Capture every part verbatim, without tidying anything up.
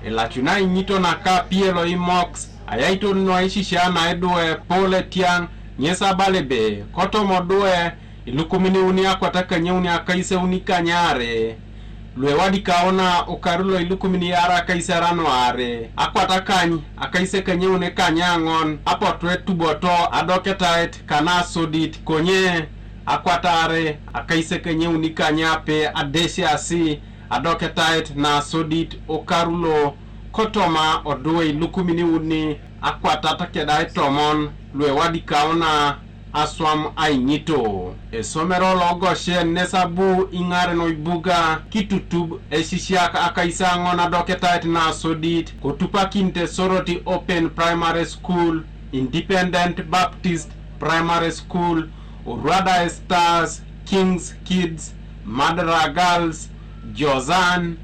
Elacuna aiŋito naka P L E mok ayaiton nuaisisia naedue Paul Etiaŋ, ŋes abala ebe kotoma odue ilukumin iuni akwata kanyauni akaiseuni kanyaare, luewadikauna okaru lo ilukumin iare akaisarei nuaare, akwata kany akaisekanyauni kanyaŋon, apotu etuboto adoketait kanasodit, konye akwataare akaisekanyauni kanyape adesiasi adoketait nasodit okaru lo kotoma odue ilukumin iuni akwatat keda itomon luewadikauna aswam aiŋito. Esomero lo Goshen nesabu iŋaren oibuga kitutub esisiak akaisaŋon adoketait nasodit kotupakinit Soroti Open Primary School, Independent Baptist Primary School, Urwada Stars, Kings Kids, Madra Girls, Jozan,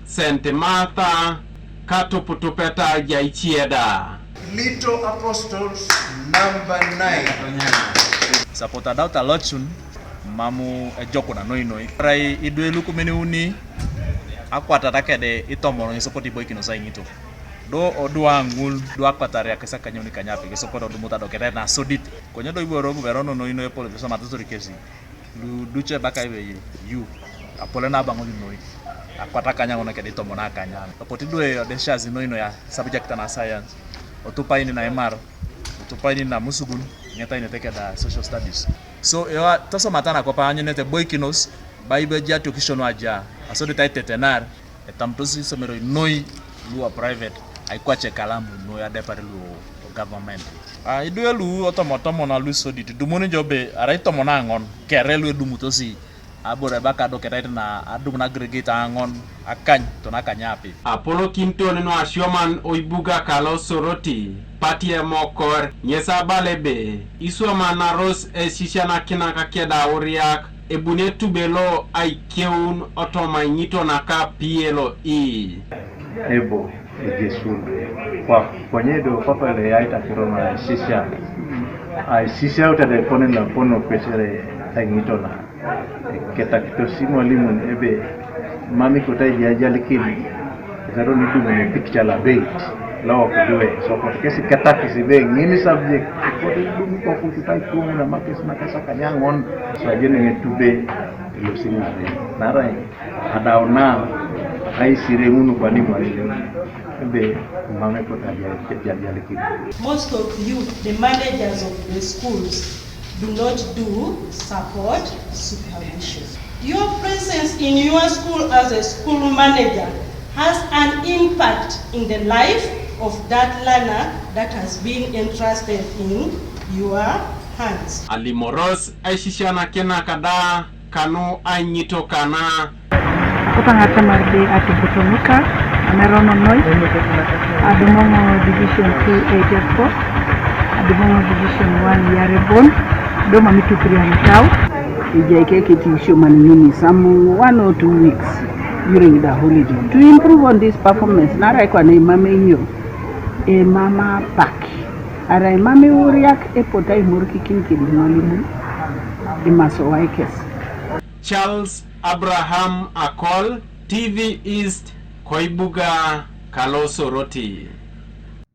Saint Martha, katuputupeta jaicie da. Little Apostles number nine. Sapot adauta locun mamu ejokuna noi noi. Arai idwe lukumin iuni akwatat kede itomon ŋes apotu iboikinos aiŋito. Do odua ŋul, do akwataria akaisakanyauni kanyape, ŋes apotu odumut adoketait nasodit. Konye do iboro guberono noi noi epol ebe isomatator kesi. Lu duce baka ibe yu apole nabo aŋol noi akwat akanyaŋon kede itomon akanyaŋ. Apotu idwe odesiasi noi noi a subject na science, otupaini naimar, otupaini namusugun, ŋetainete keda social studies. So ewa tosomata nakwap aanyunete eboikinos, bai ibe ejai atiokisio nuaja asodit aitetenar, etamutos isomeroi noi lu a private aikwace kalamu noi adepar lu government. A, idwe lu otomotomon alu isodit idumuni jo be arai tomon aŋon kere lu edumutosi abore baka adoketait na adum na aggregate aŋon akany tona akanyape. Apolokinton nu asioman oibuga kalo Soroti, Pati Emokor, ŋes abala ebe iswamanaros esisianakinak keda auriak, ebuni etube lo aikeun otoma aiŋito naka P L E. Ebo ejesun kwap, konye do kwap lo eyaita akiro na aisisia, aisisia utada eponen lo apono kwesere aiŋito na. Ketakitos imwalimun ebe mam ikoto aijajalikin, esero nidumuni picture labeit lowok idwe, sokot kesi ketakis ebe ŋin subject, kote idum kokucutai kuŋun amakes nakes akanyaŋon, so ajenuŋ etube ilosi ŋaren, naarai adauna aisire ŋun kwani mwalimu ebe mam ikoto aijajalikin. Most of you, the managers of the schools, do not do support supervision. Your presence in your school as a school manager has an impact in the life of that learner that has been entrusted in your hands. Alimoros aisisianakinak da kanu aiŋito kana. Akoto aŋatemar de atubuto nuka amerono noi, adumoŋo division two eight four, adumoŋo division one Yarebon, do mam itukirianitau. Ejai keketiisio man ŋini some one or two weeks during the holiday to improve on this performance, naarai kwana emam enyo, emam apak, arai mam iuriak epotu aimorikikin kede imwalimun imasowaikes. Charles Abraham Akol, T V East, koibuga kalo Soroti.